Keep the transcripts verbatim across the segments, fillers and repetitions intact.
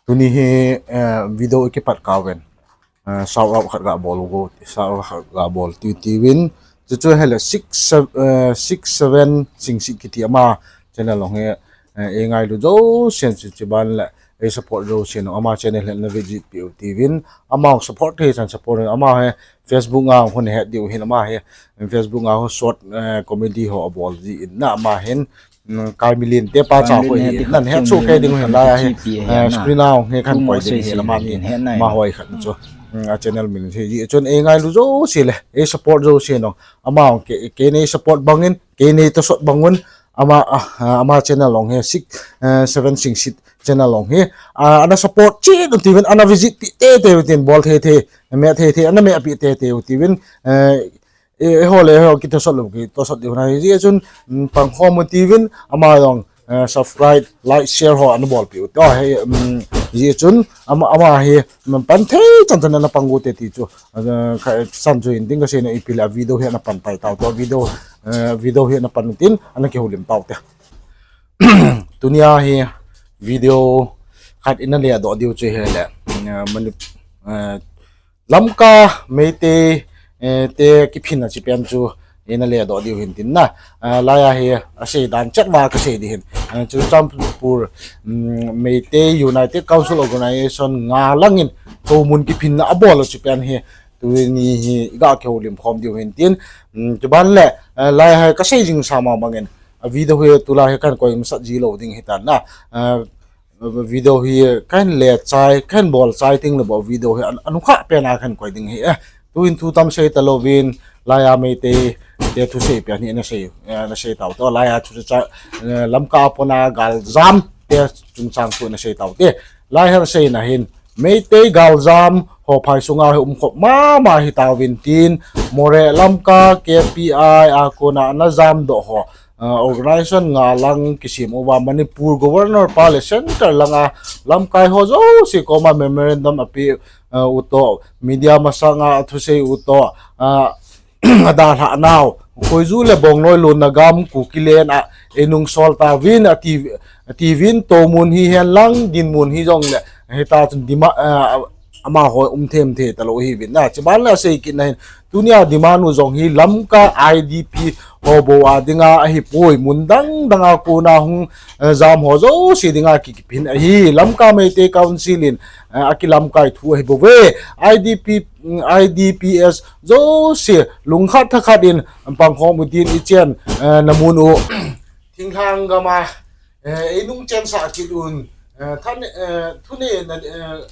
Tuni hi, eh, video ikipat kah uvin, eh, shout out khat gabol u, shout out khat gabol tiu tiuvin. Chuchu hile six, eh, six seven Singsit kiti ama channel jong hi, eh, eingailu jousen, chuchu ban le, ei support jousen, ama channel hi na visit piu tiuvin. Ama support thei chan support, ama hi Facebook a hung het diu hin ama hi, Facebook a ho short, eh, comedy ho abol ji in na ama hin, mm, Kai Milin te pa cha ho hi nan het chu kei ding hin lai a hi, eh, screen a hung hi kan koi ding hin ama ni, ama hoi khat chu. Mm, a channel min hi ji chun eingailu jouse le, ei support jouse no. Ama hung kei, kei nei support bangin, kei nei tosot bangun, ama, ah, ah, ama channel jong hi six, eh, seven Singsit channel jong hi, ah, ana support chi dun tiuvin, ana visit pi tete utin, bol thei thei, me thei thei, ana me pi tete u tiuvin, eh, eh, ho le ho kitosot lou, kitosot diu na hi ji chun, mm, pangkhom u tiuvin, ama jong, eh, subscribe, like, share ho ana bol piu. To hi, mm, ji chun, ama, ama hi, mm, pan thei chan chan ana pang u te ti chu. Eh, ka, san chu in ding ka sei na ipi le video hi ana pan tai tau to video, eh, video hi ana pan tin ana kihoulim tau te. Tunia hi video khat ina le doh diu chu hile, eh, Mani-, eh, Lamka Meitei, eh, te kiphinna chi pen chu ina le doh diu hin tin na. Eh, lai a hi asei dan chet va ka sei di hin. Eh, Churachandpur, mm, Meitei United Council Organization nga langin Tomun kiphinna abol u chi pen hi tuni hi iga kihoulim khom diu hin tin. Mm, chuban le, eh, lai a hi ka sei jing sa ma bangin, a video hi tulai hi kan koi masat ji lou ding hi tan na. Eh, video hi kan le chai, kan bol chai ting le bo video hi an, anukha pen a kan koi ding hi, eh. Tu in thu tam sei ta louvin, lai a Meitei te thusei pen hi na sei, eh, na sei tau to, lai a chu cha, eh, Lamka a pona galjam te chungchang thu na sei tau te. Lai a sei na hin, Meitei galjam ho phai sunga hi umkhop mama hi tauvin tin, Moreh Lamka K P I a kona ana jam doh ho, ah, organization nga lang kisem uva Manipur Governor pa le Centre langa lamkai ho jouse koma memorandum ape, ah, u to, media masanga athusei u to, ah, adalhah nau, Khoiju le Bongnoi lonna gam Kukiland a einung sol tauvin ati, atiuvin Tomun hi hen lang dinmun hi jong le, hita chun dima, ah, amaho um them the ta lou hi vin na. Chuban le asei kit na hin, tunia demand u jong hi Lamka I D P ho bou a dinga ahipoi, mun dang dang a kona hung, eh, jam ho jouse dinga ki, kiphin ahi. Lamka Meitei Council in, eh, akilamkai thu ahi bouve. I D P, mm, I D P S jouse lungkhat thakhat in pangkhom u tin ichen, eh, namun u. Thinglhang gam a, eh, einung chensah kit un, eh, than, eh, thunei na, eh,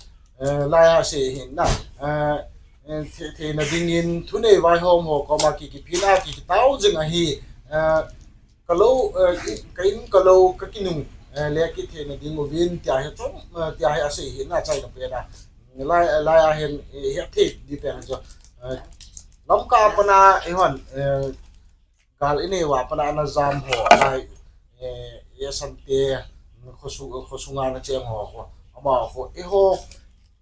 eh, lai a sei hin na, eh, eh, the, theina dingin thunei vaihom ho koma ki, kiphin a ki, kitao jing ahi, eh, ka lou, eh, i, ka in ka lou, ka kinung, eh, le kitheina ding uvin tia hi chom, eh, tia hi asei hin na chaina pen a. Lai, lai a hin, eh, hethei di pen chu, eh, Lamka a pana eihon, eh, gal inei uva pana ana jam ho, lai, eh, i Asante, khosu-, khosunga ana cheng ho, ho, amaho, eiho,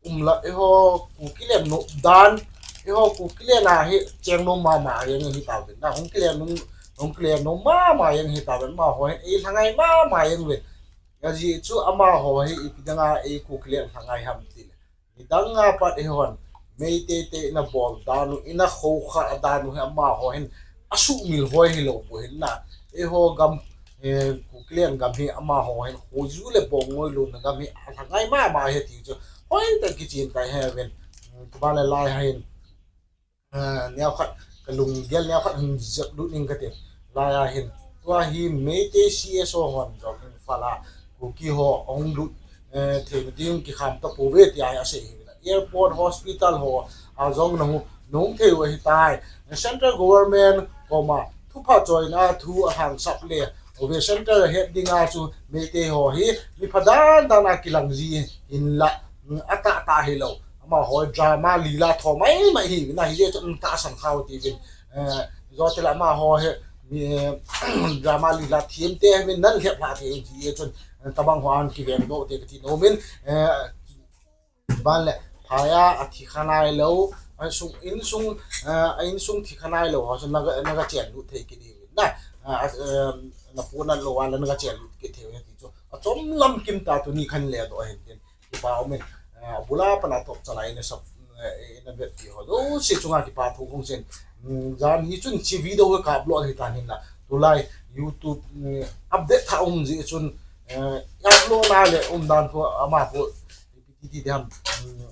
umla, eiho, Kukiland nom dan, eiho, Kukiland a hi cheng nom mama jeng hi tauvin na, hung kiland nom, hung kiland nom mama jeng hi tauvin, amaho, ei lhangai mama jeng uvin. Ajeh chu amaho hi ipi dinga ei Kukiland lhangai ham ti le, nidang a pat eihon Meitei te ina bol dan u, ina khoukhah dan u hi amaho hin asuhmil hoi hilou bou hin na. Eiho gam, eh, Kukiland gam hi amaho hin Khoiju le Bongnoi lonna gam hi alhangai mama hi ti chu hoitah kichen tai he uvin. Chuban le lai a hin, eh, neokhat, ka lunggel neokhat hung jep lut ning kati. Lai a hin, tua hi Meitei C S O hon jong Imphal a Kuki ho ahung lut, eh, theina ding kikham tapouve tia hi asei hi. Airport, hospital ho a jong nahung, nahung thei u ahitai. Central Government koma thupha choina thu alhangsap le, ove Central het dinga chu Meitei ho hi mi pha dan dan a kilang ji hinla, mm, atah tah hilou. Amaho drama lila tho mai mai hi, na hi je chun tahsan khao tiuvin. Eh, jo tila amaho hi, mi, drama lila thiem te min nan lhep lha thei ji chun, eh, tabang ho an kiveng doh te kati nom in, eh, ban le, phai a, athi kha nailou, a sung, insung, eh, a insung thi kha nailou, ho chun naga, naga chen lut thei kit diuvin. Na, eh, eh, na pu nan lou a la naga chen lut kit thei u ti chu. Achom lam kim ta tuni khan le doh hin tin. Kipa umin, eh, abula pat a top chalai ina sub, eh, ina vetpi ho jouse chunga kipa thu kahung sei. Mm, jan hi chun hiche video ka upload hi tan hinla. Tulai YouTube, mm, update tha um jeh chun, eh, upload na le umdan khu ama khu ipi ti diham, mm,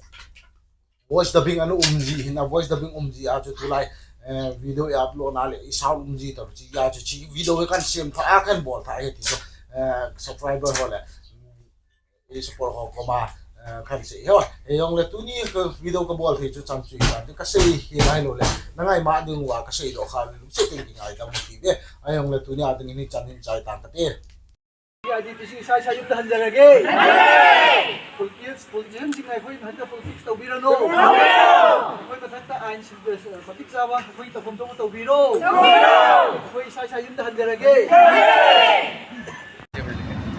voice dubbing ana um ji hin a, voice dubbing um ji a chu tulai, eh, video i upload na le i sound um ji ta chi a chu hiche video hi kan sem tha a kan bol tha hi ti chu, eh, subscriber ho le, mm, i support ho koma, eh, kan sei ho. Hijongle tuni ka video ka bol thei chu chan chu i tan ka sei hi lai lo le. Na ngai ma ding uva ka sei doh kha lungset in kingaidam ti ve. Hijongle tuni a ding in hichan hin chai tang kate. ꯑꯩꯈꯣꯏ ꯃꯊꯛꯇ ꯑꯥꯏꯟ ꯁꯤꯟꯕ ꯃꯇꯤꯛ ꯆꯥꯕ ꯑꯩꯈꯣꯏ ꯇꯧꯐꯝ ꯊꯣꯛꯄ ꯇꯧꯕꯤꯔꯣ꯫ ꯑꯩꯈꯣꯏ ꯏꯁꯥ ꯏꯁꯥ ꯌꯨꯝꯗ ꯍꯟꯖꯔꯒꯦ꯫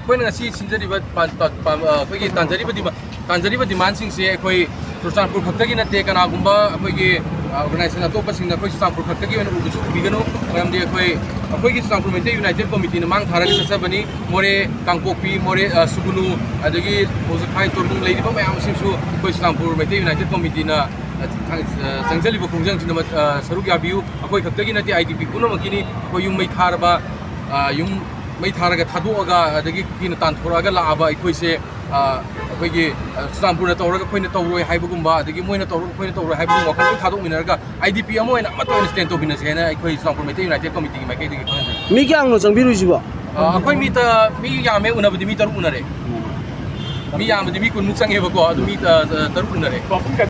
ꯑꯩꯈꯣꯏꯅ ꯉꯁꯤ ꯁꯤꯟꯖꯔꯤꯕ ꯄꯥꯟ-, ꯄꯥꯟ-, ꯄꯥꯟ-, ꯑ, ꯑꯩꯈꯣꯏꯒꯤ ꯇꯥꯟꯖꯔꯤꯕ ꯗꯤꯃꯥꯟ-, ꯇꯥꯟꯖꯔꯤꯕ ꯗꯤꯃꯥꯟꯁꯤꯡꯁꯦ ꯑꯩꯈꯣꯏ ꯆꯨꯔꯆꯥꯟꯄꯨꯔ ꯈꯛꯇꯒꯤ ꯅꯠꯇꯦ, ꯀꯅꯥꯒꯨꯝꯕ ꯑꯩꯈꯣꯏꯒꯤ, ꯑ, organization ꯑꯇꯣꯞꯄꯁꯤꯡꯅ ꯑꯩꯈꯣꯏ ꯆꯨꯔꯆꯥꯟꯄꯨꯔ ꯈꯛꯇꯒꯤ ꯑꯣꯏꯅ ꯎꯕꯁꯨ ꯎꯕꯤꯒꯅꯨ꯫ ꯃꯔꯝꯗꯤ ꯑꯩꯈꯣꯏ, ꯑꯩꯈꯣꯏꯒꯤ ꯆꯨꯔꯆꯥꯟꯄꯨꯔ ꯃꯩꯇꯩ United Committeeꯅ ꯃꯥꯡ ꯊꯥꯔꯒ ꯆꯠꯆꯕꯅꯤ꯫ ꯃꯣꯔꯦ, ꯀꯥꯡꯄꯣꯛꯄꯤ, ꯃꯣꯔꯦ, ꯑ, ꯁꯨꯒꯨꯅꯨ, ꯑꯗꯒꯤ ꯃꯣꯖꯈꯥꯏ, ꯇꯣꯔꯕꯨꯡ ꯂꯩꯔꯤꯕ ꯃꯌꯥꯝꯁꯤꯡꯁꯨ ꯑꯩꯈꯣꯏ ꯆꯨꯔꯆꯥꯟꯄꯨꯔ ꯃꯩꯇꯩ United Committeeꯅ, ꯑ, ꯊ-, ꯑ, ꯆꯪꯖꯜꯂꯤꯕ ꯈꯣꯡꯖꯪꯁꯤꯗ ꯃ-, ꯑ, ꯁꯔꯨꯛ ꯌꯥꯕꯤꯌꯨ꯫ ꯑꯩꯈꯣꯏ ꯈꯛꯇꯒꯤ ꯅꯠꯇꯦ, IDP ꯄꯨꯝꯅꯃꯛꯀꯤꯅꯤ꯫ ꯑꯩꯈꯣꯏ ꯌꯨꯝ ꯃꯩ ꯊꯥꯔꯕ, ꯑ, ꯌꯨꯝ ꯃꯩ ꯊꯥꯔꯒ ꯊꯥꯗꯣꯛꯑꯒ, ꯑꯗꯒꯤ ꯀꯨꯀꯤꯅ ꯇꯥꯟꯊꯣꯔꯛꯑꯒ ꯂꯥꯛꯑꯕ ꯑꯩꯈꯣꯏꯁꯦ, ꯑ, ꯑꯩꯈꯣꯏꯒꯤ, ꯑ, ꯆꯨꯔꯆꯥꯟꯄꯨꯔꯅ ꯇꯧꯔꯒ ꯑꯩꯈꯣꯏꯅ ꯇꯧꯔꯣꯏ ꯍꯥꯏꯕꯒꯨꯝꯕ, ꯑꯗꯒꯤ ꯃꯣꯏꯅ ꯇꯧꯔꯒ ꯑꯩꯈꯣꯏꯅ ꯇꯧꯔꯣꯏ ꯍꯥꯏꯕꯒꯨꯝꯕ ꯋꯥꯈꯜ ꯂꯣꯏ ꯊꯥꯗꯣꯛꯃꯤꯟꯅꯔꯒ IDP ꯑꯃ ꯑꯣꯏꯅ ꯑꯃꯠꯇ ꯑꯣꯏꯅ stand ꯇꯧꯃꯤꯟꯅꯁꯦ ꯍꯥꯏꯅ ꯑꯩꯈꯣꯏ ꯆꯨꯔꯆꯥꯟꯄꯨꯔ ꯃꯩꯇꯩ United Committeeꯒꯤ ꯃꯥꯏꯀꯩꯗꯒꯤ ꯈꯪꯍꯟꯖꯔꯤ꯫ ꯃꯤ ꯀꯌꯥꯅꯣ ꯆꯪꯕꯤꯔꯨꯏꯁꯤꯕꯣ? ꯑ, ꯑꯩꯈꯣꯏ ꯃꯤ ꯇ-, ꯃꯤ ꯌꯥꯝꯃꯦ, ꯎꯅꯕꯗꯤ ꯃꯤ ꯇꯔꯨꯛ ꯎꯅꯔꯦ꯫ ꯃꯤ ꯌꯥꯝꯕꯗꯤ ꯃꯤ ꯀꯨꯟꯃꯨꯛ ꯆꯪꯉꯦꯕꯀꯣ, ꯑꯗꯨ ꯃꯤ ꯇ-, ꯇ-, ꯇꯔꯨꯛ ꯎꯅꯔꯦ꯫